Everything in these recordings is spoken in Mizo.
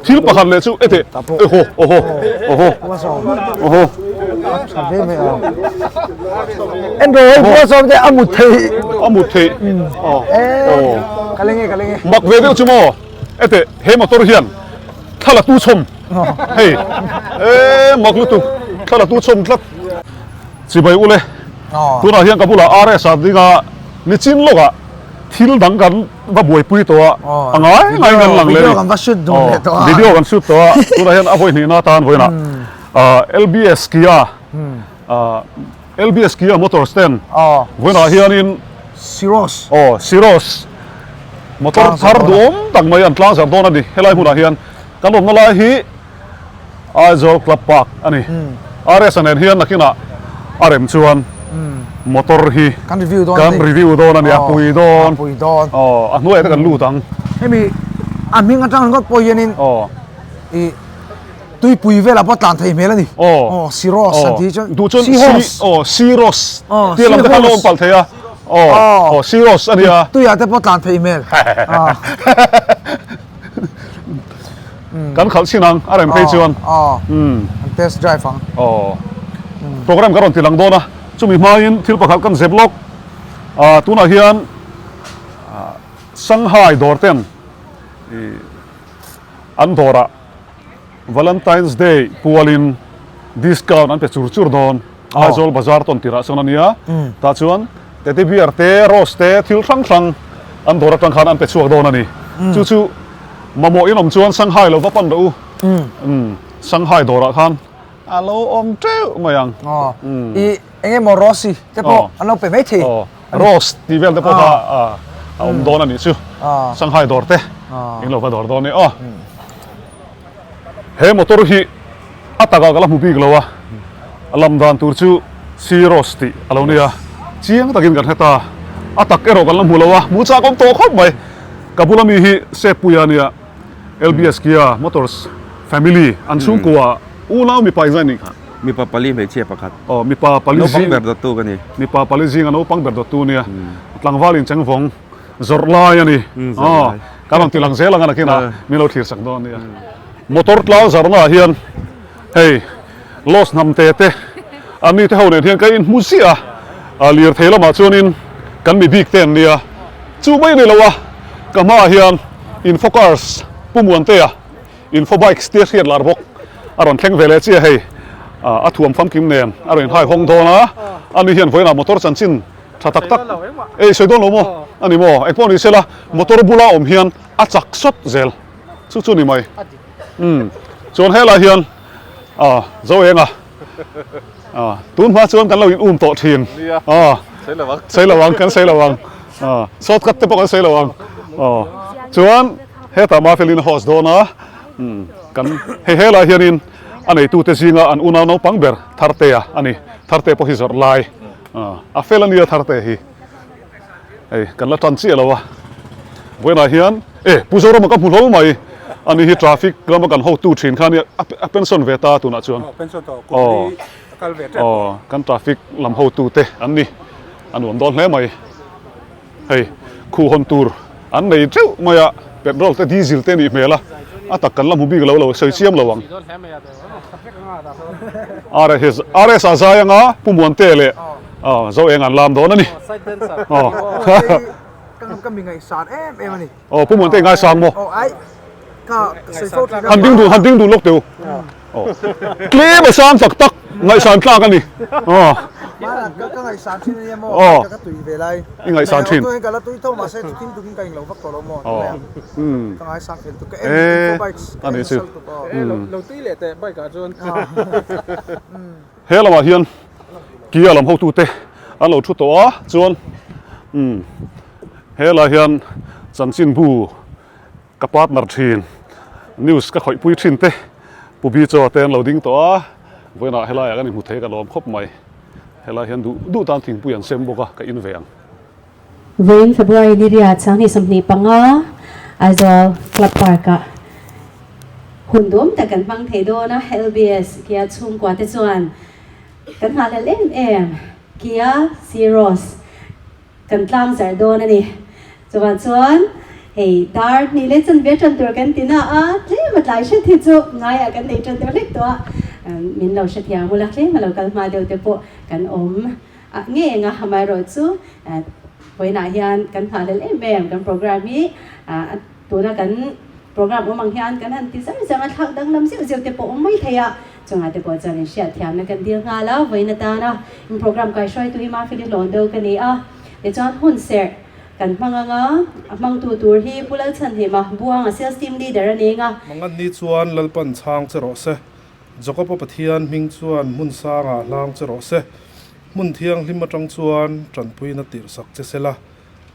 Thil pakhat leh chu ete oho oho oho oho En ro hei pua sawm te a mut thei a mut thei oh ka leng e ka leng e mak ve deuh chu maw ete he motor hian thla la tu chhawm hei e mak lutuk thla la tu chhawm tlat chibai ule tunah hian ka bulah RS a dinga nichin lawkah thil dang kan va buaipui tawh a, a ngai ngai kan lang leh a ni. Video kan va shoot dun leh tawh a. Video kan shoot tawh a, tunah hian a vawi hnihna atan vawiinah LBS Kia, LBS Kia motor stand vawiinah hianin Syros. Aw, Syros motor thar duhawm tak mai an tlangzarh dawn a ni. Helai hmunah hian kan awmna lai hi Aizawl Club Park a ni. RS-a nen hian nakinah a rem chuan motor hi kan review dawn kan review dawn a ni, a pui dawn. A pui dawn. Aw, a hnuaiah te kan lut ang. Hemi a hming atang ringawt pawh hianin i tuipui velah pawh tlan thei hmel a ni. Aw. Aw, Syros an tih chuan. Duh chuan Seahorse. Aw, Syros. Tia lam te kha an awm palh thei a. Aw, aw, Syros a nia. Tuiah te pawh tlan thei hmel. Kan khalh chin ang a rem phei chuan. An test drive ang. Aw. Program ka rawn ti lang dawn a, chumi hmain thil pakhat kan zep lawk. Tunah hian Shanghai dawr ten an dawrah Valentine's Day pualin discount an pe chur chur dawn. Aizawl Bazar tawn tirah sawn a nia. Tah chuan teddy bear te, rose te, thil hrang hrang an dawr atang khan an pe chhuak dawn a ni. Chu chu mamawh in awm chuan Shanghai lo va pan rawh u. Shanghai dawrah khan a lo awm teuh mai ang. I eng emaw rose te pawh an lo pe mai thei. Rose tih vel te pawh kha a awm dawn a nih chu. Shanghai dawr te in lo va dawr dawn a ni aw. He motor hi a takah ka la hmu bik lo a, a lam dan tur chu Syros tih a lo nia, chiang takin kan hre ta, a tak erawh kan la hmu lo a, hmu chak awm tawh khawp mai. Ka bula mi hi Seppuia a nia, LBS Kia Motors family an chhungkua unau mipa engzah nih kha? Mipa pali hmeichhia pakhat. Aw, mipa pali zing. Naupang ber dawttu ka ni. Mipa pali zinga naupang ber dawttu nia, tlangval inchengvawng. Zawrh lai a ni. Aw, kan rawn ti lang zel ang a nakinah min lo thlir sak dawn a nia. Motor tlang zarhnaah hian hei Loss hnam te te an mi te ho nen hian ka inhmu ziah a, lirthei lamah chuanin kan mi bik te an nia. Chu mai a ni lo a, ka hmaah hian Infocars Pu Muantea Info Bikes tia hriat lar bawk a rawn thleng ve leh chiah hei a thuam famkim nen a rawn inhai hawng dawn a, ani hian vawiinah motor chanchin Tha tak tak. Ei sawi dawn lo maw? A ni maw? Engpawh ni sela motor bula awm hian a chak sawt zel. Chu chu ni mai. Umm. Chuan helai hian ah zo eng a. Ah tun hma chuan kan lo in um tawh thin. Ah sawi lo ang kan sawi lo ang. Ah shortcut te pawh kan sawi lo ang. Aw chuan hetah Mafelin a host dawn a. Umm kan hei helai hianin a neitute zinga an unau naupang ber Thartea a ni. Tharte pawh hi zawrh lai. A fel a nia thar te hi hei kan la tan chiah lo a vawiinah hian e Pu Zorama ka hmu hlawl mai ani hi traffic lama kan hotu thin kha ania a pension ve ta tunah chuan aw aw kan traffic lam hotu te an ni a nuam dawn hle mai hei khuh hawn tur an nei teuh mai a petrol te diesel te a nih hmel a a tak kan la hmu bik lo lo sawi chiam lo ang. RS a zai anga Pu Muante leh Zo eng an lam dawn a ni. Aw Pu Muante i ngaisang maw? Han ding dun han ding dun lawk teh u. Tlem a sang tak tak ngaihsan tlak a ni. I ngaihsan thin. A ni chu. He lamah hian Kia lam hotute an lo thu tawh a chuan he lai hian chanchinbu ka partner thin news ka khawih pui thin te Pu Bichaw te an lo ding tawh a vawiinah helaiah kan inhmu thei ka lawm khawp mai helai hian duh duh tan thingpui an sem bawk a ka in ve ang. Vawiin February ni riat 2025 Aizawl Club Park-ah hun duam tak kan hmang thei dawn a, LBS Kia chhungkua te chuan kan nghahhlelh em em Kia Syros kan tlang zarh dawn a ni. Chuvang chuan. Hei dar hnih leh chanve tan tur kan ti na a, tlem a tlai hret hi chu ngaiah kan nei tan deuh hlek tawh a, min lo hrethiam ula tlem a lo kal hma deuh te pawh kan awm nge eng a, amaherawh chu vawiinah hian kan nghahhlelh em em kan program hi tuna kan program awm ang hian kan han ti zar zar a, thlak danglam zeuh zeuh te pawh awm mai thei a, chungah te pawh chuan inhriatthiamna kan dil nghal a, vawiin atana in program kaihruaitu hi Mafeli hlawn deuh ka ni a, tichuan hun serh. Kan hmang anga, a hmangtu tur hi Pu Lalchhanhima, Buanga Sales Team Leader a ni eng a. Manganni chuan Lalpan chhang che rawh se, Jakoba Pathian hming chuan hmun sangah hlang che rawh se, hmun thianghlim atang chuan tanpuina tirhsak che se la,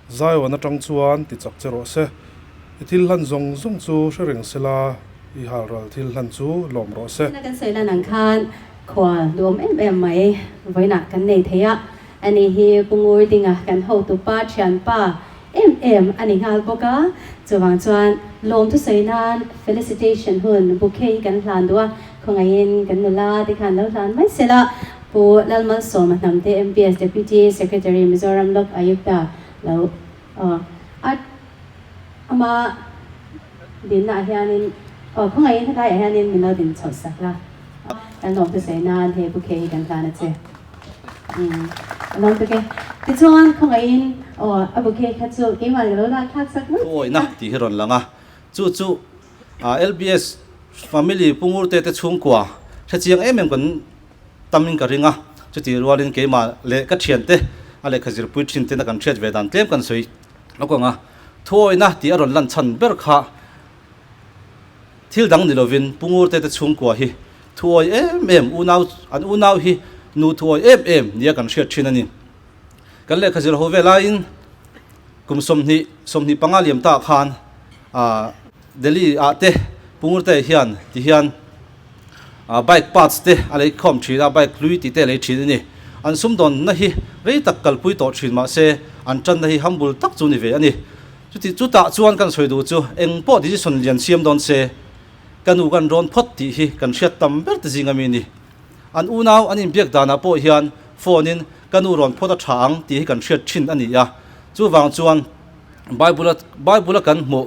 Zion atang chuan tichak che rawh se, i thil hlan zawng zawng chu hre reng se la, i halral thil hlan chu lawm rawh se. Tuna kan sawi lan ang khan khua duhawm em em mai vawiinah kan nei thei a. Ani hi Pu Ngurdinga kan hotupa thianpa em em a ni nghal bawk a, chuvang chuan lawm thusawi nan felicitation hun bouquet hi kan hlan duh a, khawngaihin kan nula te khan lo hlan mai se la, Pu Lalmalsawma Hnamte MPS Deputy Secretary Mizoram Lok Ayukta lo aw a ama dinna ah hianin aw khawngaihin hetlaiah hianin min lo din chhoh sak la, kan lawm thusawi nan he bouquet hi kan hlan a che. Lawm tuk e. Tichuan khawngaihin aw a bouquet kha chu keimah ka lo lak thlak sak mai. Thuawihna tih hi rawn lang a, chu chu LBS family Pu Ngurte te chhungkua hrechiang em em kan tamin ka ring a, chutih rualin keimah leh ka thiante a lehkha zirpui thin tena kan hriat ve dan tlem kan sawi lawk ang a, thuawihna tih a rawn lan chhan ber kha Thil dang ni lovin Pu Ngurte te chhungkua hi thuawi em em, unau, an unau hi nu thuawi em em nia kan hriat thin a ni. Kan lehkha zir ho ve laiin kum 20, 25 liam ta khan Delhi ah te Pu Ngurte hian ti hian bike parts te a lei khawm thin a, bike hlui tih te a lei thin a ni. An sumdawnna hi rei tak kalpui tawh thin mahse an tanna hi humble tak chu ni ve a ni. Chuti chutah chuan kan sawi duh chu eng pawh decision lian siam dawn se, ka nu kan rawn phawt tih hi kan hriat tam ber te zing ami ni. An unau an inbiak danah pawh hian phone in ka nu rawn phawt a tha ang tih hi kan hriat thin a ni a. Chuvang chuan Bible a Bible a kan hmuh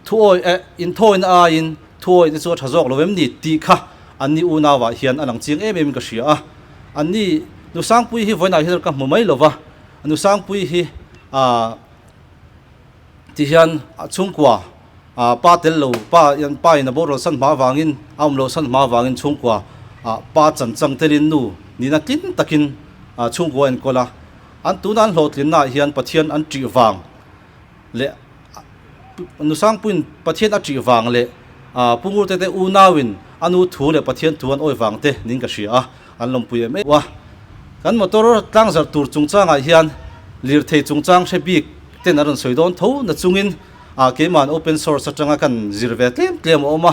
thuawi eh inthawina aiin thuawi te chu a tha zawk lo em ni tih kha anni unauah hian a lang chiang em em in ka hria a. Anni Nusangpuii hi vawiinah hian ka hmu mai lova, Nusangpuii hi ah Ti hian a chhungkua ah pa tel lo pa in pa in a borual san hma avangin a awm loh san hma avangin chhungkua ah pa chan chang telin nu nihna tlin takin ah chhungkua a enkawl a. An tuna an hlawhtlinna ah hian Pathian an ṭih vang leh Nusangpuiin Pathian a ṭih vang leh ah Pu Ngurte te unauin a nu thu leh Pathian thu an awi vang te niin ka hria a. An lawmpui em em a. Kan motor tlangzarh tur chungchangah hian lirthei chungchang hre bik ten a rawn sawi dawn tho na chungin ah keima'n open source atanga kan zir ve tlem tlem a awm a.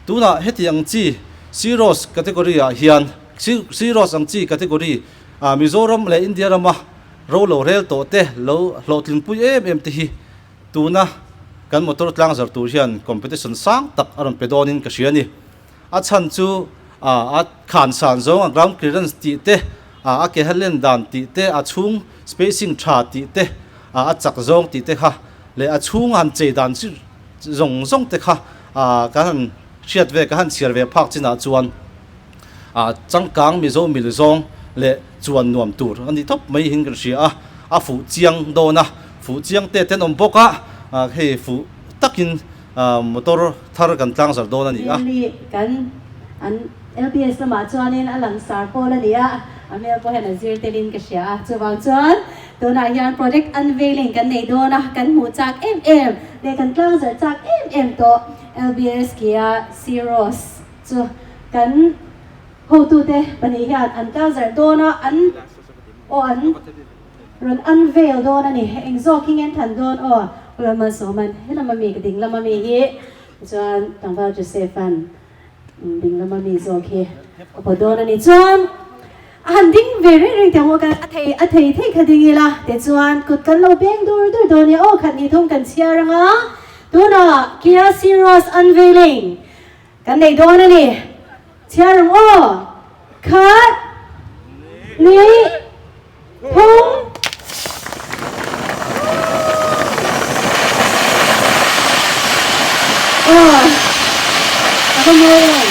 Tunah heti ang chi Syros category ah hian Syros ang chi category ah Mizoram leh India rama ro lo rel tawh te lo hlawhtlinpui em em te hi tuna kan motor tlangzarh tur hian competition sang tak a rawn pe dawnin ka hria a ni. A chhan chu a khan san zawng a ground clearance tih te, a ke halen dan tih te, a chhung spacing tha tih te, a chak zawng tih te kha leh a chhung han chei dan chi zawng zawng te kha kan han hriat ve ka han chhiar ve phak chinah chuan changkang Mizo mil zawng leh chuan nuam tur a ni tawp mai hin kan hria a, a fuh chiang dawn a, fuh chiang te tenawm bawk a, hei fuh takin Motor thar kan tlang zar dawn a ni a. Delhi kan an LBS lamah chuanin a langsar pawl a ni a, a hmel pawh hian a zir telin ka hria a. Chuvang chuan tunah hian project unveiling kan nei dawn a, kan hmuh chak em em leh kan tlang zar chak em em tawh LBS Kia Syros chu kan hotute pahnih hian an tlang zar dawn a, an aw an. Rawn unveil dawn a ni. Eng zawk hi ngen than dawn aw? Pu Lalmalsawman, He lama mi ka ding lama mi hi chuan tlangval Joseph-a'n ding lama mi zawk hi a pawt dawn a ni. Chuan a han ding ve reng reng teh ang aw, a thei a thei thei kha ding ila tichuan kut kan lo beng dur dur dawn nia aw, khat ni thum kan chhiar ang a, tunah Kia Syros unveiling Kan nei dawn a ni. Chhiar ang aw. Khat, hnih, thum. Aw a va mawi em.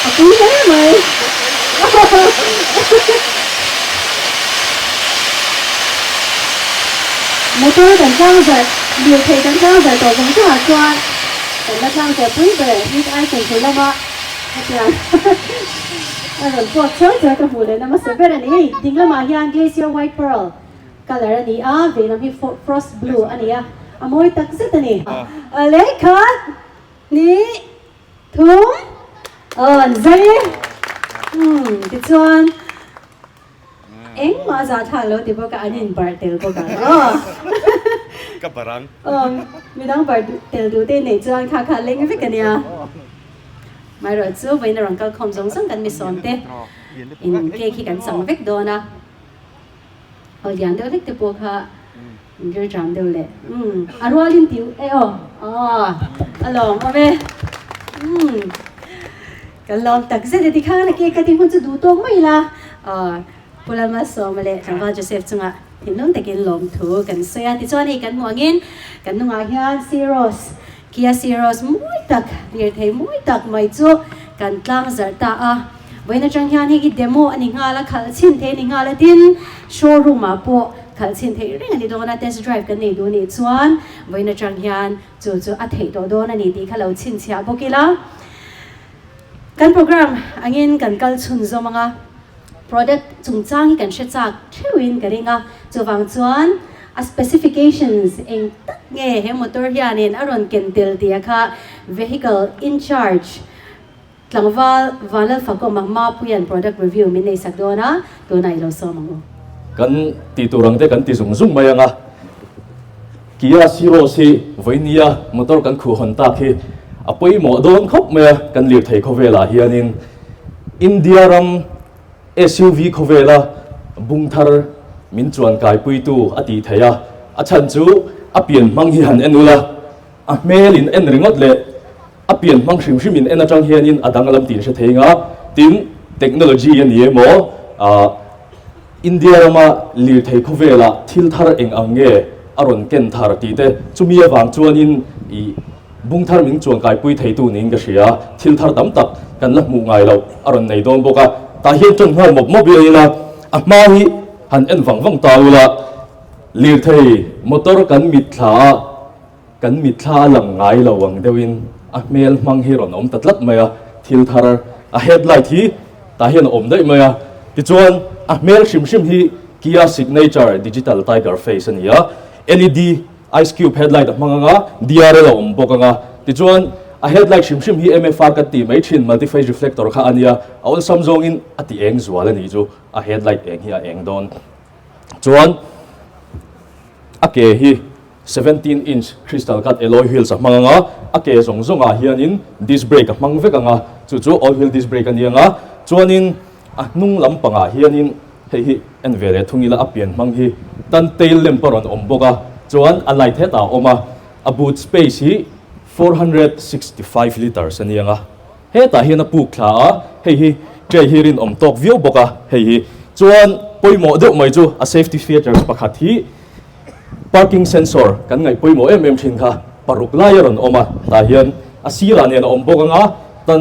A pui hle mai. Motor kan tlang zarh, lirthei kan tlang zarh tawh zawng zawngah chuan kan la tlang zarh pui ber mit icon tur lama hetiang a rawn puak chhuar chhuar ka hmuh leh na hmasa ber a ni. Hei ding lamah hian Glacier White Pearl colour a ni a, veilam hi Frost Blue a ni a, a mawi tak zet a ni. Lehkhat hnih thum aw an zai e. Umm tichuan. Engmah a zahthlak lo ti bawk a, an in barh tel bawk ang aw. Ka barh ang. Aw, midang barh tel duh te neih chuan kha kha leng vek a nia. Amaherawh chu vawiin a rawn kal khawm zawng zawng kan misawm te in cake hi kan chang vek dawn a. Aw lian deuh hlek te pawh kha in rilṭam deuh leh umm a rualin tih e aw aw a lawm awm e umm kan lawm tak zet e tikhan a cake cutting hun chu duh tawk mai ila aw Pu Lalmalsawma leh Tlangval Joseph chungah thinlung takin lawm thu kan sawi a tichuan hei kan hmuh angin kan hnungah hian Syros Kia Syros mawi tak lirthei mawi tak mai chu kan tlang zarh ta a vawiin atang hian hei hi demo a ni nghal a khalh chhin thei a ni nghal a tin showroom ah pawh khalh chhin theih reng a ni dawn a test drive kan nei duh nih chuan vawiin atang hian chu chu a theih tawh dawn a ni tih kha lo chhinchhiah bawk ila kan program angin kan kal chhun zawm ang a product chungchang hi kan hre chak theuhin ka ring a chuvang chuan a specifications eng tak nge he motor hianin a rawn ken tel tih a kha vehicle in charge Tlangval Vanlalfakawma Mapuia'n product review min nei sak dawn a, tunah i lo sawm ang u. Kan ti tur ang te kan ti zung zung mai ang a, Kia Syros hi vawinia motor kan khuh hawn tak hi a pawimawh dawn khawp mai a, kan lirthei khawvelah hianin India ram SUV khawvela bung thar min chuan kaipuitu a tih theih a, a chhan chu a pian hmang hi han en ula, a hmel in en ringawt leh A pian hmang hrim hrim in en atang hianin a dang lam tih hre thei nga, tin technology a ni emaw ah India rama lirthei khawvelah thil thar eng ang nge a rawn ken thar tih te chumi avang chuanin ih bung thar min chuan kaipui theitu niin ka hria, thil thar tam tak kan la hmuh ngai loh a rawn nei dawn bawk a, tah hian ṭan nghal mawp mawp ila ila a hma hi han en vang vang ta ula lirthei motor kan mitthla a. Kan mitthla a lang ngai lo ang deuhin a hmel hmang hi rawn awm ta tlat mai a, thil thar a headlight hi tah hian a awm daih mai a, tichuan a hmel hrim hrim hi Kia Signature Digital Tiger Face a ni a, led Ice Cube headlight a hmang ang a, DRL a awm bawk ang a, tichuan a headlight hrim hrim hi MFR kan tih mai thin Multi Phase Reflector kha a nia, a awlsam zawngin a ti eng zual a nih chu, a headlight eng hi a eng dawn chuan a ke hi 17 inch crystal cut alloy wheels a hmang ang a, a ke zawng zawngah hianin disc brake a hmang vek ang a, chu chu all wheel disc brake a ni ang a, chuanin a hnung lampangah hianin hei hi en ve leh thung ila a pian hmang hi tan tail lamp a rawn awm bawk a, chuan a light hetah a awm a, a boot space hi 465 litres a ni ang a, hetah hian a puk thla a, hei hi tray hi rinawm tawk viau bawk a, hei hi chuan pawimawh deuh mai chu a safety features pakhat hi. Parking sensor kan ngaih pawimawh em em thin kha paruk lai a rawn awm a, tah hian a sirah nen a awm bawk ang a, tan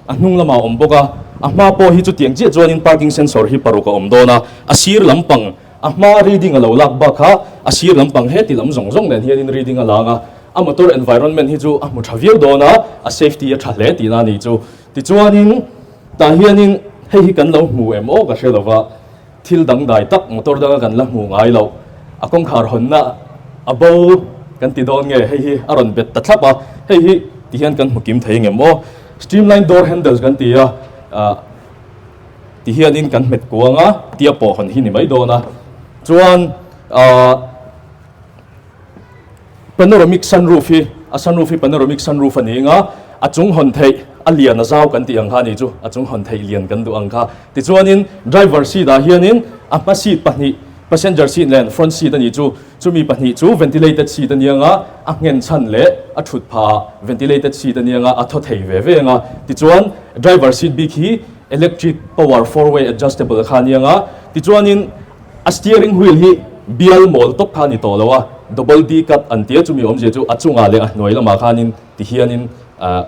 a hnung lamah a awm bawk a, a hma pawh hi chutiang chiah chuanin parking sensor hi paruk a awm dawn a, a sir lampang a hma reading a lo lak bak kha a sir lampang heti lam zawng zawng nen hianin reading a lang a, a motor environment hi chu a hmu tha viau dawn a, a safety a tha hle tihna a nih chu. Tichuanin tah hianin hei hi kan lo hmu em aw ka hre lova. Thil dangdai tak motor danga kan la hmu ngai loh, a kawngkhar hawnna a bo kan ti dawn nge hei hi a rawn bet ta thlap a, hei hi ti hian kan hmu kim thei ngem aw. Streamline door handles kan ti a, ah ti hianin kan hmet kuang a, tia pawh hawn hi ni mai dawn a. Chuan ah Panoramic sunroof hi, a sunroof hi panoramic sunroof a ni anga, a chung hawn theih a lian a zau kan tih ang kha a ni chu, a chung hawn theih lian kan duh ang kha. Tichuanin driver seat ah hianin a hma seat pahnih, passenger seat nen front seat a ni chu, chumi pahnih chu ventilated seat a ni anga, a nghen chhan leh a thut phah ah ventilated seat a ni anga, a thaw thei ve ve anga. Tichuan driver seat bik hi. electric power four-way adjustable kha a ni ang a, tichuanin a steering wheel hi bial mawl tawp kha a ni tawh lo a, double D cut an tia chumi awmzia chu a chungah leh a hnuai lamah khanin tihianin ah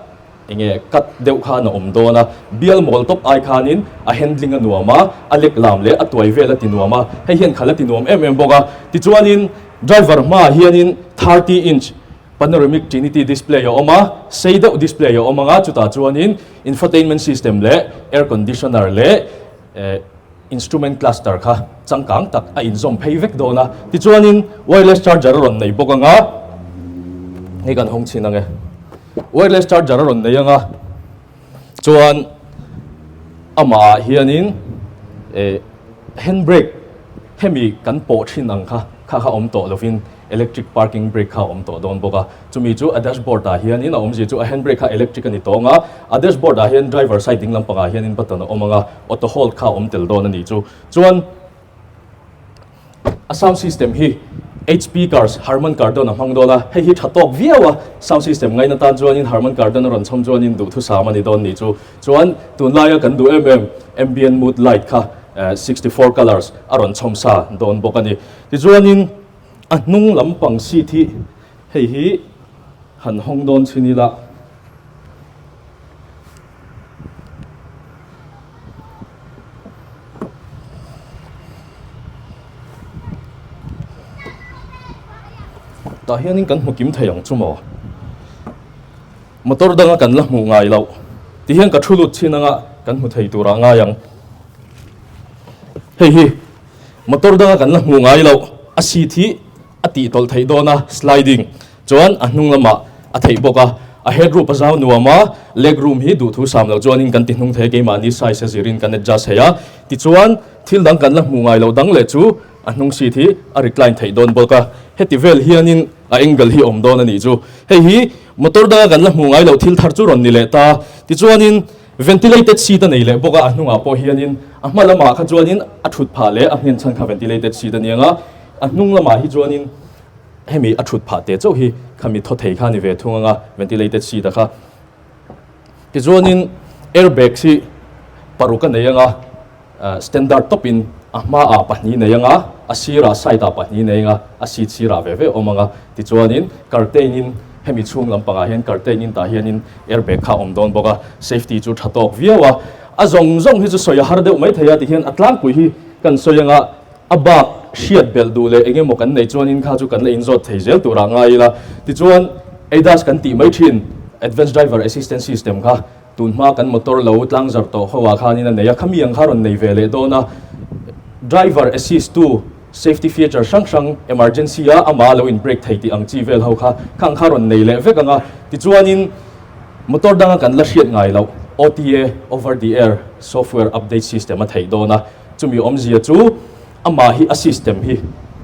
eng nge cut deuh khan a awm dawn a, bial mawl tawp ai khanin a handling a nuam a, a lek lam leh a tuai vel a ti nuam a, hei hian khalh a ti nuam em em bawk a, tichuanin driver hmaah hianin 30 inch Panoramic Trinity display a awm a, sei deuh display a awm ang a, chutah chuanin infotainment system leh air conditioner leh instrument cluster kha changkang tak a inzawm phei vek dawn a. Tichuanin wireless charger a rawn nei bawk ang a, hei kan hawng chhin ang e, wireless charger a rawn nei ang a, chuan amah ah hianin handbrake hemi kan pawh thin ang kha kha kha awm tawh lovin electric parking brake kha a awm tawh dawn bawk a, chumi chu a dashboard ah hianin a awmzia chu a handbrake kha electric a ni tawng a, a dashboard ah hian driver side ding lampangah hianin button a awm ang a, auto hold kha a awm tel dawn a nih chu. Chuan a sound system hi 8 speakers Harman Kardon a hmang dawn a, hei hi tha tawk viau a, sound system ngaina tan chuanin Harman Kardon a rawn chhawm chuanin duhthusam a ni dawn nih chu. Chuan tunlaia kan duh em em ambient mood light kha 64 colours a rawn chhawm sa dawn bawk a ni. Tichuanin A hnung lampang seat hi hei hi han hawng dawn chhin ila. Tah hianin kan hmu kim thei ang chu maw? Motor danga kan la hmuh ngai loh ti hian ka thu lut chhin anga kan hmu thei turah ngai ang. Hei hi Motor danga kan la hmuh ngai loh, a seat hi a tih tawlh theih dawn a, sliding chuan a hnung lamah a theih bawk a, a head room a zau nuam a, leg room hi duhthu sam loh chuanin kan ti hnung thei a, keimahni size a zirin kan adjust thei a, tichuan thil dang kan la hmuh ngai loh dang leh chu a hnung seat hi a recline theih dawn bawk a, heti vel hianin a angle hi awm dawn a nih chu. Hei hi motor danga kan la hmuh ngai loh thil thar chu rawn ni leh ta, tichuanin Ventilated seat a nei leh bawk a, a hnungah pawh hianin a hma lamah kha chuanin a thut phah leh a nghen chhan kha ventilated seat a ni ang a, a hnung lamah hi chuanin hemi a thut phah teh chauh hi khami thaw thei kha a ni ve thung ang a, ventilated seat a kha. Tichuanin airbags hi paruk a nei ang a. Standard tawpin a hmaah pahnih nei anga, a sirah side ah pahnih nei anga, a seat sirah ve ve awm anga, tichuanin curtain in hemi chhung lampangah hian curtain in tah hianin airbag kha a awm dawn bawk a, safety chu tha tawk viau a, a zawng zawng hi chu sawi a har deuh mai thei a tihian a tlangpui hi kan sawi anga a bak hriat belh duh leh eng emaw kan nei chuanin kha chu kan la inzawt thei zel turah ngai ila, tichuan ADAS kan tih mai thin Advanced Driver Assistance System kha Tun hma kan motor lo tlang zar tawh ho ah khanin a nei a, khami ang kha rawn nei ve leh dawn a, driver assist tu safety feature hrang hrang emergency a amah lo in brake thei tih ang chi vel ho kha khang kha rawn nei leh vek ang a, tichuanin motor danga kan la hriat ngai loh OTA, over the air, software update system a theih dawn a, chumi awmzia chu amah hi a system hi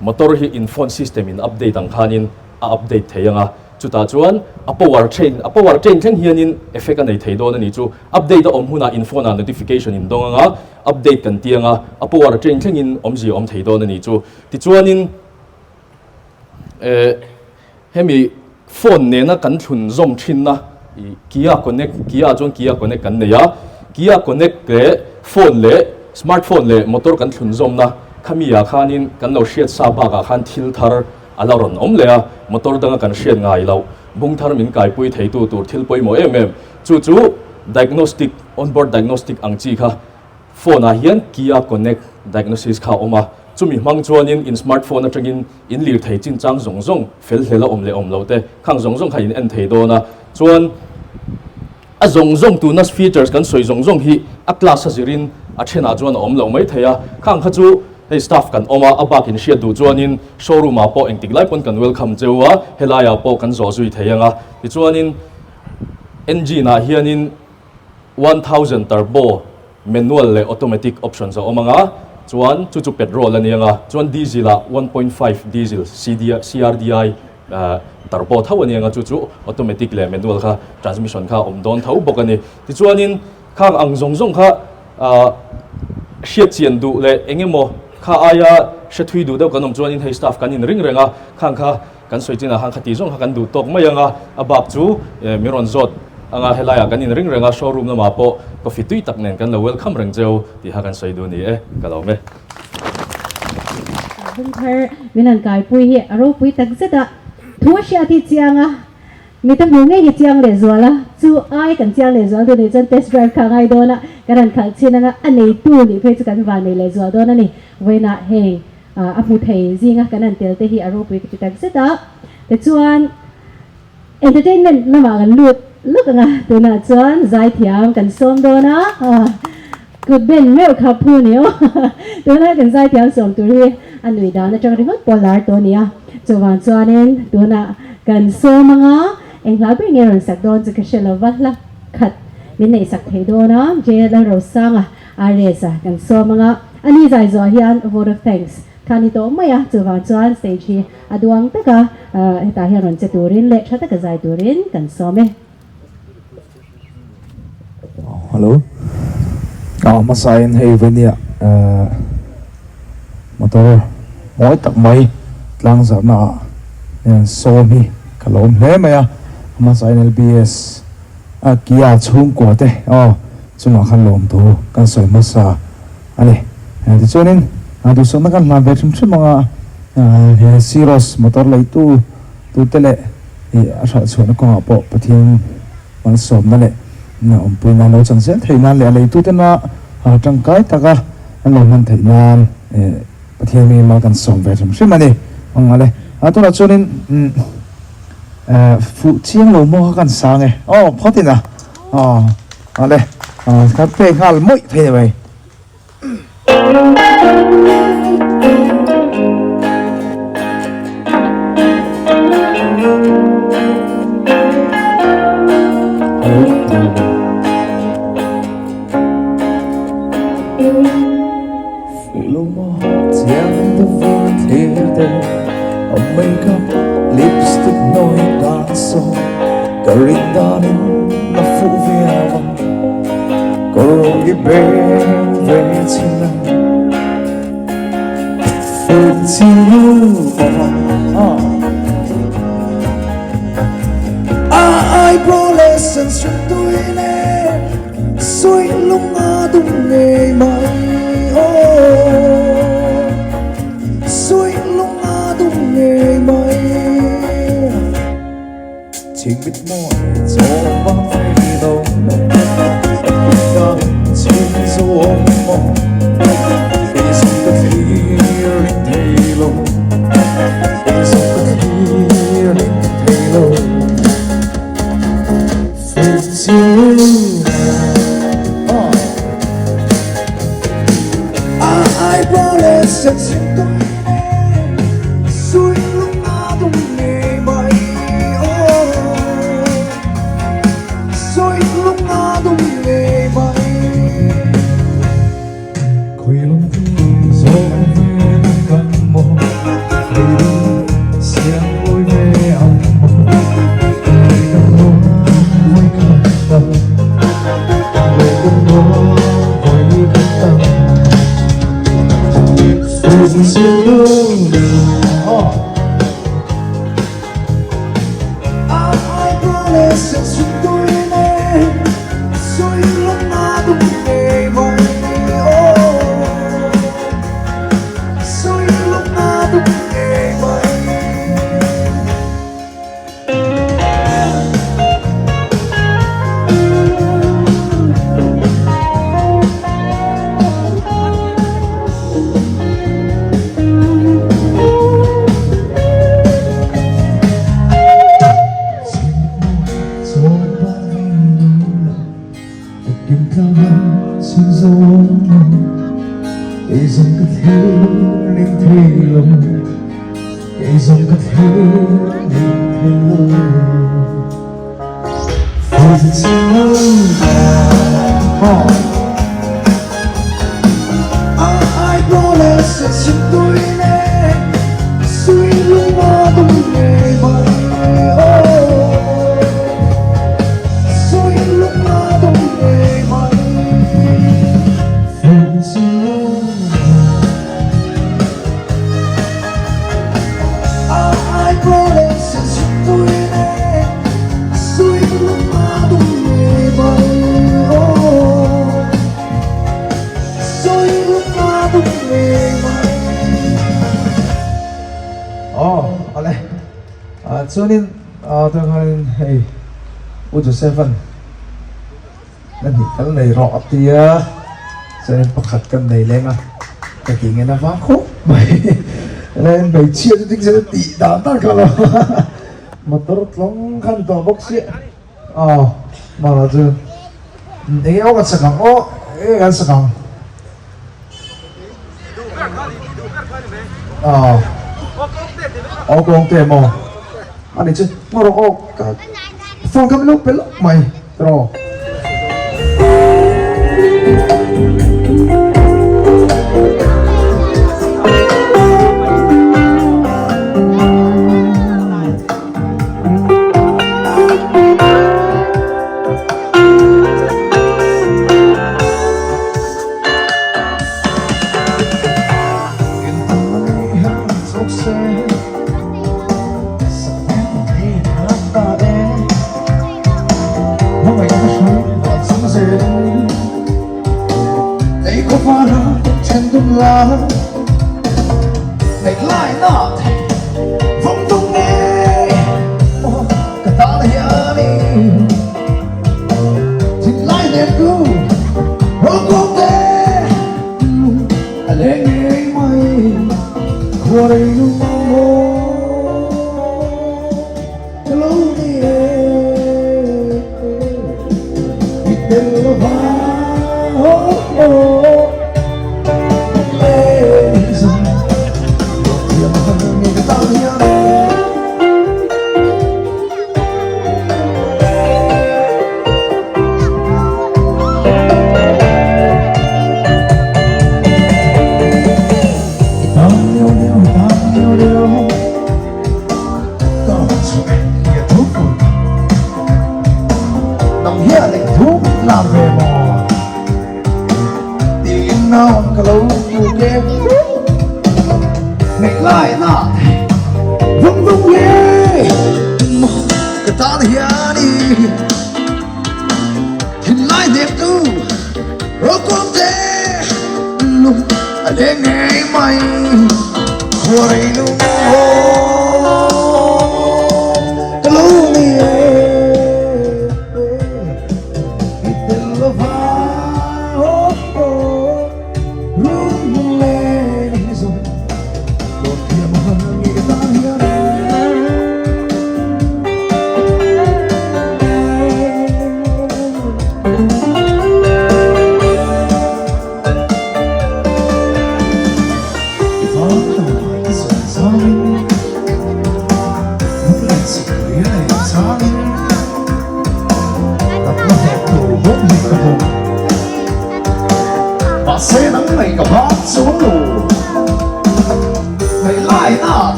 motor hi in phone system in update ang khanin a update thei ang a. Chutah chuan a power chain, a power chain thleng hianin effect a nei thei dawn a ni chu. Update a awm hunah in phone ah notification in dawng ang a, update kan ti ang a, a power chain thlengin awmzia a awm thei dawn a ni chu. Tichuanin eh hemi phone nena kan thlun zawm thinna i Kia Connect, Kia chuan Kia Connect kan nei a, Kia Connect leh phone leh smartphone leh motor kan thlun zawmna khami ah khanin kan lo hriat sa bakah khan thil thar A la rawn awm leh a, motor danga kan hriat ngai loh, bung thar min kaipui theitu tur thil pawimawh em em. Chu chu diagnostic, onboard diagnostic ang chi kha phone ah hian Kia Connect diagnosis kha a awm a, chumi hmang chuanin in smartphone atangin in lirthei chinchang zawng zawng fel hlel a awm leh awm loh te khang zawng zawng kha in en thei dawn a, chuan A zawng zawng tuna features kan sawi zawng zawng hi a class a zirin a thenah chuan a awm lo mai thei a, khang kha chu hei staff kan awm a, a bak in hriat duh chuanin showroom ah pawh engtik lai pawn kan welcome cheu a, helai ah pawh kan zawh zui thei ang a, tichuanin engine ah hianin 1000 turbo manual leh automatic options a awm ang a, chuan chu chu petrol a ni ang a, chuan diesel ah 1.5 diesel CRDI Turbo tho a ni ang a, chu chu automatic leh manual kha transmission kha a awm dawn tho bawk a ni. Tichuanin khang ang zawng zawng kha hriat chian duh leh eng emaw kha aia hre thui duh deuh kan awm chuanin hei staff kan inring reng a, khang kha kan sawi chinah khan khati zawng kha kan duh tawk mai ang a, a bak chu min rawn zawt. anga helaiah kan inring reng a, showroom lamah pawh coffee tui tak nen kan lo welcome reng cheu tih kha kan sawi duh a ni e, ka lawm e. Bungthar min han kaipui hi a ropui tak zet a, thu a hriat hi chiang a, Mi ta hmu ngei hi chiang leh zual a, chu ai kan chiang leh zual duh nih chuan test drive kha a ngai dawn a, kan han khalh chhin anga a neitu nih phei chu kan van nei leh zual dawn a ni. Vawiinah heng a hmu thei zinga kan han tel te hi a ropui ka ti tak zet a, tichuan entertainment lamah kan lut lawk ang a, tunah chuan zaithiam kan sawm dawn a, Kut ben meuh kha phu ni aw. Tuna kan zaithiam sawm tur hi a nui dan atang ringawt pawh lar tawh a ni a. Chuvang chuanin tunah kan sawm anga eng hla ber nge rawn sak dawn chu ka hre lo va, hla khat min neih sak thei dawn a, J Lalrosanga RS a kan sawm anga a ni zai zuah hian vote of thanks kha ni tawh mai a, chuvang chuan stage hi a duang taka hetah hian rawn che turin leh tha taka zai turin kan sawm e. Hello. Ah hmasa in hei venia eh motor mawi tak mai tlang zarhna ah hian sawm hi ka lawm hle mai a hmasa in LBS a Kia chhungkua te aw chungah khan lawm thu kan sawi hmasa a ni tichuanin duhsakna kan hlan ve hrim hrim anga he Syros motor leitu tute leh Ih a hralh chhuahna kawngah pawh Pathian malsawmna leh awmpuina an lo chan zel theih nan leh a leitutena tangkai taka an lo hman theih nan Pathian mi mal kan sawm ve hrim hrim a ni. Ang ale. Tunah chuanin fuh chiang lo maw kha kan sang e. Aw phawt ina. Aw ale. Kan pek nghal mawih phei ni mai. Chuanin tunah khanin hei U Joseph-a'n na hnih tal nei rawh a ti a, chuanin pakhat kan nei leng a, ka ti ngen avang khawp mai. Helaiin hmeichhia chu ding se tih dan dan kha lo motor tlawng kha ni tawh bawk sia. Aw mara chu enge aw kan sak ang aw enge kan sak ang aw aw kawng te maw ani chu ngaw rawh aw ka phone ka lo pe lawk mai tiraw.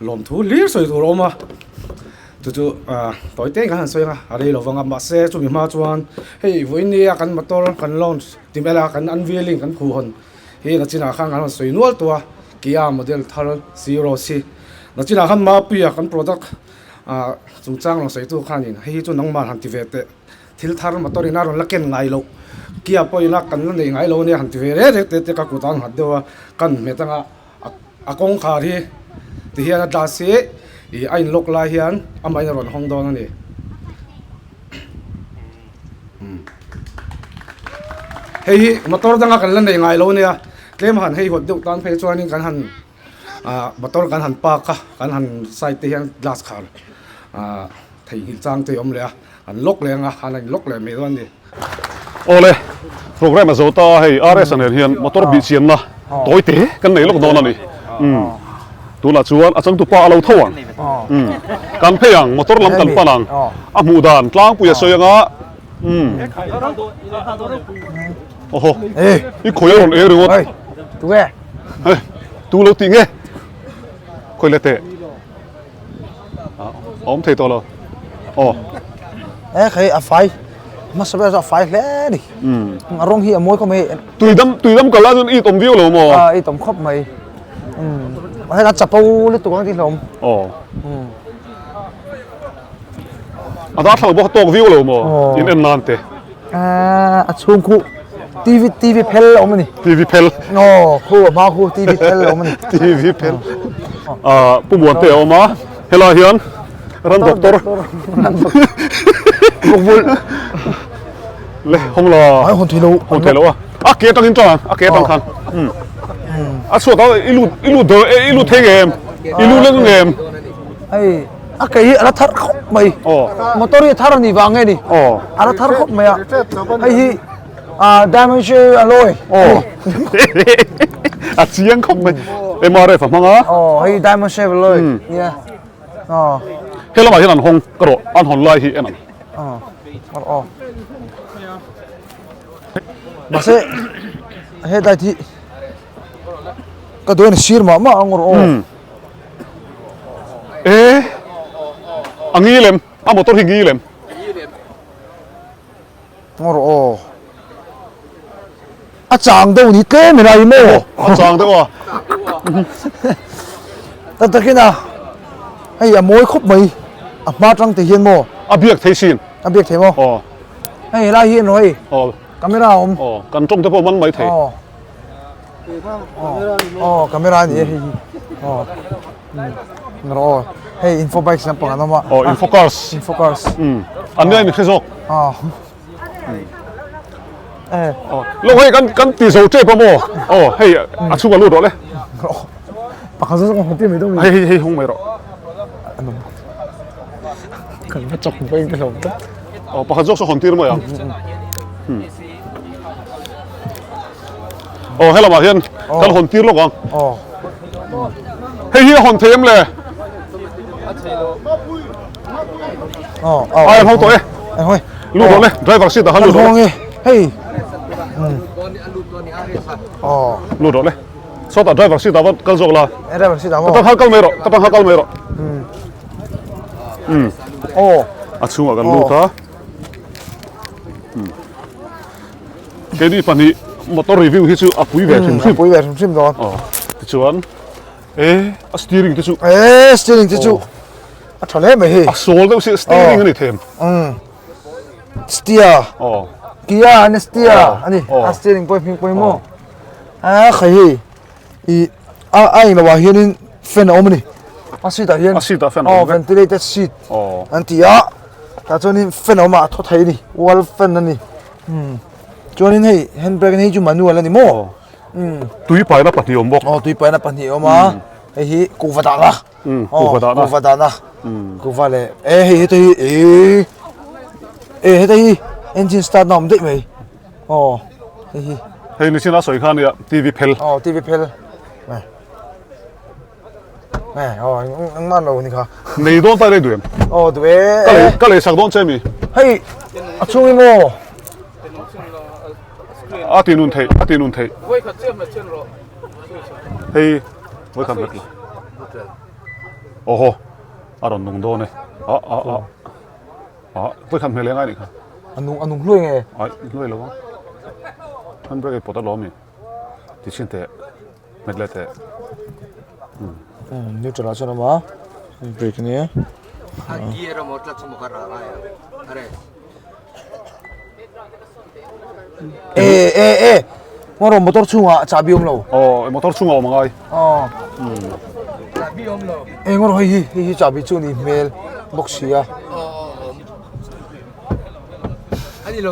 Lawmthu hlir sawi tur a awm a, chu chu tawi te kan han sawi ang a, a rei lo vang a, mahse chumi hma chuan hei vawiin nia kan motor kan launch ti mela kan unveiling kan khuhhawn hi nachinah khan kan rawn sawi nual tawh a, Kia model thar Syros hi nachinah khan Mapuia kan product chungchang rawn sawitu khanin hei hi chu nangmah han ti ve teh. Thil thar motor in a rawn la ken ngai loh, Kia pawhin a kan la nei ngai lo ania han ti ve rek rek te te ka kut a nghat deuh a, kan hmet anga a kawngkhar hi ti hian a glass hi ih a in lock lai hian amahin a rawn hawng dawn a ni. Hei hi motor danga kan la nei ngai lo ania, tlem han hei hawt deuh tan phei chuanin kan han ah motor kan han park a, kan han side te hian glass khar ah theihnghilh chang te a awm leh a. An lock leh anga, an in lock leh mai dawn a ni. Awle, programme a zo ta a hei RS a nen hian motor bih chianna tawi te kan nei lawk dawn a ni. Umm. Tunah chuan a changtupa a lo tho ang. Umm. Kan phei ang, motor lam kan pan ang. A hmuh dan tlangpui a sawi anga. Umm. Awhaw. I khawi a rawn eng ringawt. Tu nge? Hei, tu lo tih nge? Khawi le teh. A awm thei tawh lo. Aw. E khai a fai. Hmasa ber chu a fai hle a ni. Umm. A rawng hi a mawi khawp mai. Tuidam tuidam kal lai chuan it awm viau lo maw? A it awm khawp mai. Umm. Mahse a chapo lutuk ang tih hlawm. Aw. Umm. A darthlalang bawk a tawk viau lo maw? In en nan te. A chhung khu TV TV phel a awm a ni. TV phel. Aw khu a hma khu TV phel a awm a ni. TV phel. Ah Pu Muante a awm a, helai hian ran doctor. Bawkbul. Le hawng la. Ai hawn thei lo. Hawn thei lo a. A ke atangin tang ang, a ke atang khan. A chhuat a i lut i lut i lut thei ngem? I lut leng ngem? Hei A kei hi a la thar khawp mai. Motor hi a thar a nih vang nge ni? A la thar khawp mai a. Hei hi diamond shape alloy. A chiang khawp mai. MRF a hmang a. Aw hei diamond shape alloy. Nia. Aw. He lamah hian an hawng ka rawh an hawn lai hi en ang. Aw. Aw. Mahse headlight hi ka duh a ni sir mah mah ang rawh aw. E a ngi lem a motor hi ngi lem ngawr aw a chang deuh ni tlem ila i maw a chang deuh a tak takin a hei a mawi khawp mai a hma tang te hian maw a biak thei sin a biak thei maw aw hei helai hi an hei aw camera a awm aw kan tawng te pawh man mai thei aw Aw camera a ni e hei hi aw rawh aw hei info bikes lampang an awm a aw info cars info cars um an nia mi hre zawk aw e aw lo hei kan kan ti zo tep a maw aw hei a chhung a lut rawh le pakhat zawk zawk hmu mai dawn hei hei hei hung mai rawh kan va chawk vawi ka hlawm tlat aw pakhat zawk saw hawn tir mai ang Aw he lamah hian kan hawn tir lawk ang. Aw. Hei hi a hawn thei em le? Aw aw. Ai an hawng tawh e. Ai hawng e. Lut rawh le, driver seat ah khan lut rawh le. An hawng e. Hei. Aw. Lut rawh le. Sawtah driver seat ah va kal zawk la. Driver seat ah maw? Ka tang kha kal mai rawh, ka tang kha kal mai rawh. Umm. Aw. A chhungah kan lut a. Keini pahnih motor review hi chu a pui ve hrim hrim. A pui ve hrim hrim dawn. Aw. Tichuan e a steering te chu. E steering te chu a tha hle mai hei. A sawl deuh si steering a ni them. Umm. Steer. Aw. Kia a steer a ni. A steering pawh hming pawimawh. A khai hei. I a a englo ah hianin fan a awm a ni a seat ah hian a seat ah fan a awm aw ventilated seat aw an ti a tah chuanin fan a awm a a thaw thei a ni wall fan a ni umm chuanin hei hand brake hei chu manual a ni maw umm tui paina pahnih a awm bawk aw tui paina pahnih a awm a hei hi kuhva dahna umm kuhva dahna kuhva dahna kuhva leh e hei heta hi e e heta hi engine start na a awm daih mai. Aw hei hi. Hei ni chin a sawi kha nia TV phel. Aw TV phel. Nè. Nè aw engmah lo ni kha. Nei dawn ta rei duh em? Aw duh e. Ka lei ka lei sak dawn che mi. Hei a chhung hi maw? A ti nun theih a ti nun theih. Hei vawi khat hmet la. Awhaw a rawn nung dawn e. A a a. Ah, vawi khat hmel eng ai nih kha. A nung a nung hluai nge? Ai, hluai lo ang. Handbrake ei pawt a lawm i. Ti chhin teh. Hmet leh teh. Hmm. Hmm, neutral ah chuan awm a. Handbrake ania. A gear a maw tlat chu maw ka rah ngai a. Are. E e e. Ngawr motor chhungah chahbi awm lo. Aw, motor chhungah awm angai. Aw. Chahbi awm lo. E ngawr hei hi hei hi chahbi chu ni hmel bawk si a.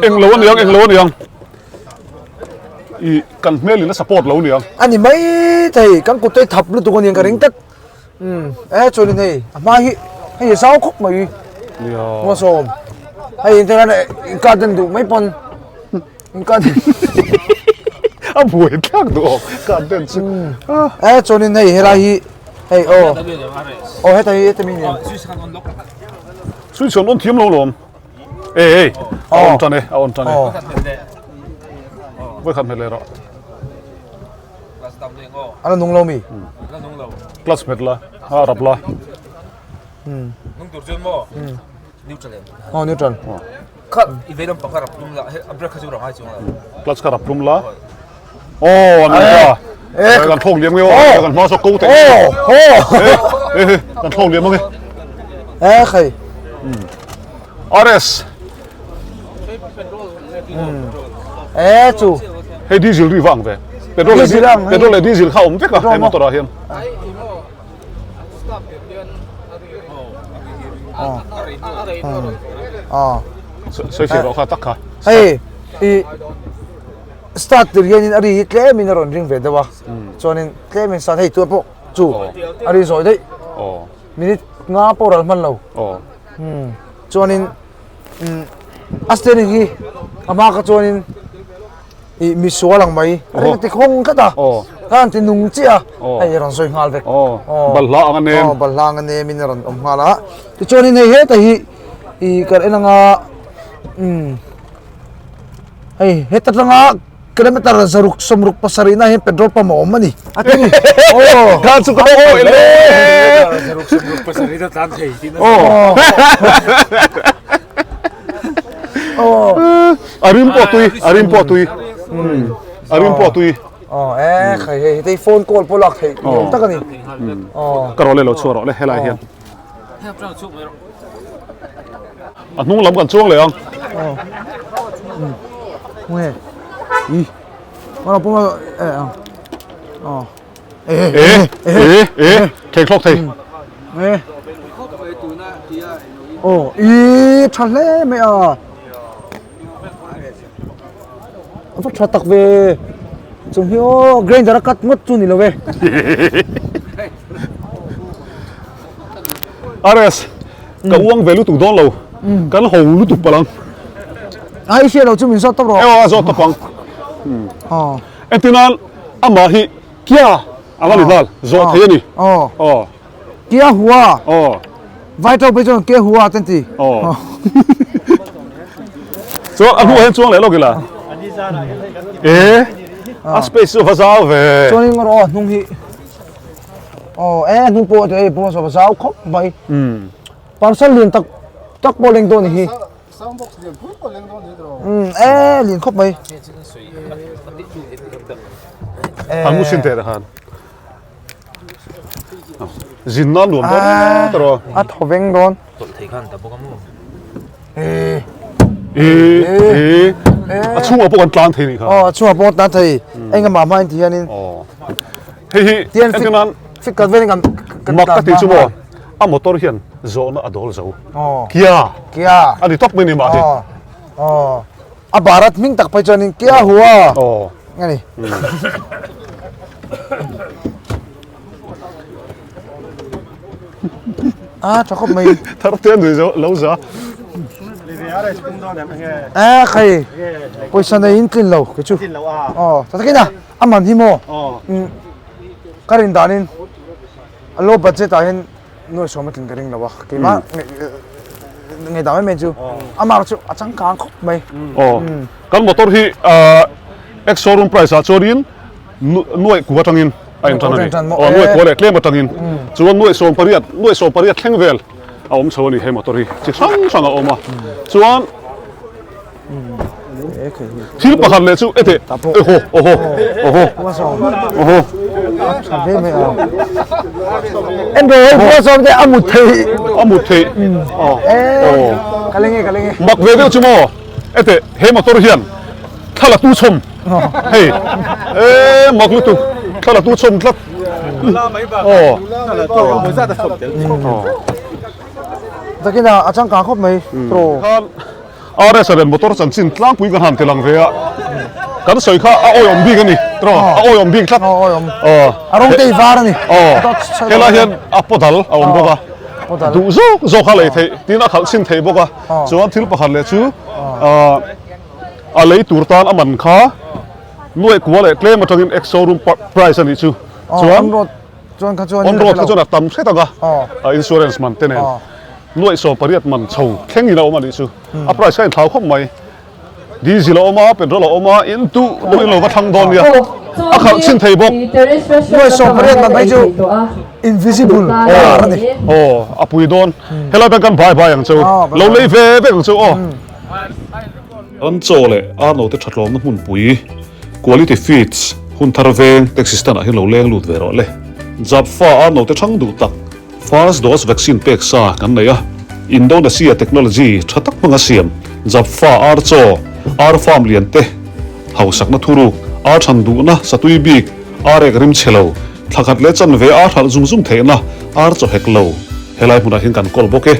Eng lo aniang eng lo aniang. I kan hmel in a support lo aniang. Ani mai thei kan kut te thap lutuk aniang ka ring tlat. Umm e chuanin hei a hma hi hei a zau khawp mai Nia. Ngawsawm hei in te in garden duh mai pawn in garden A buai thlak duh awm garden chu. E chuanin hei helai hi. Hei aw. Aw heta hi heta mi ni. Switch on on thiam lo lawm. Ei ei a on tan e a on tan e. Voi khat hmet leh rawh. A la nung lo mi? Clutch hmet la a rap la. Nung tur chuan maw? Neutral em? Aw neutral. Kha i vei lampang kha rap tum la a brake kha chu rang ai chuang la. Clutch kha rap tum la. Aw an ta. Eh kan thlawk liam nge aw kan hma saw ko te. Aw aw. Eh kan thlawk liam ange. Eh khai. RS. Eh chu. Hei diesel ri vang ve. Petrol petrol leh diesel kha awm vek a he motor ah hian. Sawi fiah rawh kha tak kha. Hei i start tur hianin a ri hi tlemin a rawn ring ve deuh a chuanin tlemin start hei tuna pawh chu a ri zawi daih minute nga pawh ral hman lo chuanin a steering hi a hma kha chuanin I misual ang mai. Ring ti khawng tlat a. Ka han ti nung chiah a. Hei a rawn sawi nghal vek. Balhla ang a nem. Balhla ang a nem in a rawn awm nghal a. Tichuanin hei heta hi i kan en anga umm hei heta tanga kilometer zaruk sawmruk pasarih na hian petrol pump a awm a ni. A ti ni. Aw. Kha chu ka awi le. Zaruk sawmruk pasarih na tlan thei tihna. A rim pawh tui, a rim pawh tui. A rim pawh tui. Aw e khai hei hei phone call pawh lak theih ni awm tak a ni. Ka rawh le lo chhuah rawh le helai hian. A hnung lam kan chuang leh ang. Nge. I. Mana pawh e ang. Aw. E e e thei thlawk thei. E. Aw i tha hle mai a. A va tha tak ve. Chung hi aw grinder a cut ngawt chu ni lo e. RS ka uang ve lutuk dawn lo. Kan ho lutuk palh ang. A i hriat lo chu min zawt tawp rawh. Ewa a zawt tawp ang. Aw. Entirnan amah hi Kia ang a ni nghal, zawh thei a ni. Aw. Aw. Kia hua. Aw. Vai tawk phei chuan Kia hua te an ti. Aw. Chuan a hnuah hian chuang leh lawk ila. E a space chu va zau ve. Chuanin ngaw aw hnung hi. Aw e hnung pawh hei pawh va zau khawp mai. Parcel lian tak tak pawh leng dawn a ni hi. Sound box lian pui pawh leng dawn ni tawh. Umm e lian khawp mai. An mu sin teh khan. Zin nan nuam dawn ta ro. A thaw veng dawn. Tawlh thei khan ta bawk a mu. E e e a chhungah pawh kan tlan thei nih kha. Aw a chhungah pawh kan tlan thei. Eng amah hma in ti hianin. Aw. Hei hi entir nan fit kal velin kan mak ka ti chu maw a motor hian zawhna a dawl zo. Kia. Kia. A ni tawp mai ni mah hi. Aw. A Bharat hming tak phei chuanin Kia hua. Aw. Nga ni. A tha khawp mai. Thar te nui zo lo za. A khai. Pawisa nei in tlin lo ke chu. Aw. Ta takin a. A man hi maw? Ka rin danin a low budget ah hian nuai sawm a tlin ka ring lo a, keimah ngei dan mai mai chu amah chu a changkang khawp mai. Aw, kan motor hi ex showroom price ah chuanin nuai kua atangin a intan a ni. Aw, nuai kua leh tlem atangin chuan nuai 18, nuai 18 thleng vel a awm chho a ni he motor hi chi hrang hrang a awm a, chuan. Thil pakhat leh chu ete oho oho oho oho A mut thei a mut thei mak ve deuh chu maw ete he motor hian thla la tu chhawm hei e mak lutuk thla la tu chhawm tlat aw Takina a changkang khawp mai tawh. RS a len motor chanchin tlangpui kan han ti lang ve a, kan sawi kha a awiawm bik a ni tawh a awiawm bik tlat. Aw a rawng te i var a ni. Aw helai hian a paw dal a awm bawk a, duh zawk zawk a lei theih tin a khalh chhin theih bawk a, chuan thil pakhat leh chu a lei tur tan a man kha nuaih kua leh tlem atangin ex showroom price a nih chu chuan. Chuan kha chuan On road kha chuan a tam hret ang a, a insurance man te nen nuaih 80 man chho thleng in a awm a nih chu. A price kha a inthlau khawp mai. Diesel a awm a, petrol a awm a, in duh duh in lo va thlang dawn nia. A khalh chhin thei bawk. Nuaih 80 man mai chu invisible car a ni. Aw, a pui dawn. Helai pawh kan bye bye ang chu. Lo lei ve vek ang chu aw. Ram chaw leh ar note thatlawmna hmunpui, Quality Feeds, hun thar veng, taxi stand ah hian lo leng lut ve rawh le. Japfa ar note thang duh tak, first dose vaccine pek sa kan nei a, Indonesia technology tha tak hmanga siam Japfa ar chaw, ar farm lian te, hausakna thuruk, ar than duhna satui bik, ar ek rim chhe lo, thlakhat leh chanve ar hralh zung zung theihna ar chaw hek lo helai hmunah hian kan kawl bawk e.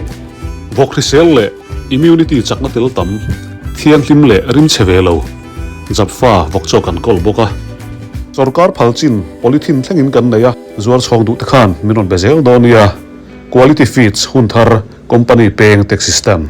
Vawk hrisel leh Immunity chakna tel tam, thianghlim leh rimchhe ve lo, Japfa vawk chaw kan kawl bawk a. Sorkar phal chin polythene thlengin kan nei a. Zuar chhawng duh te khan min rawn be zel dawn nia. Quality Feeds hun thar company peng taxi stand.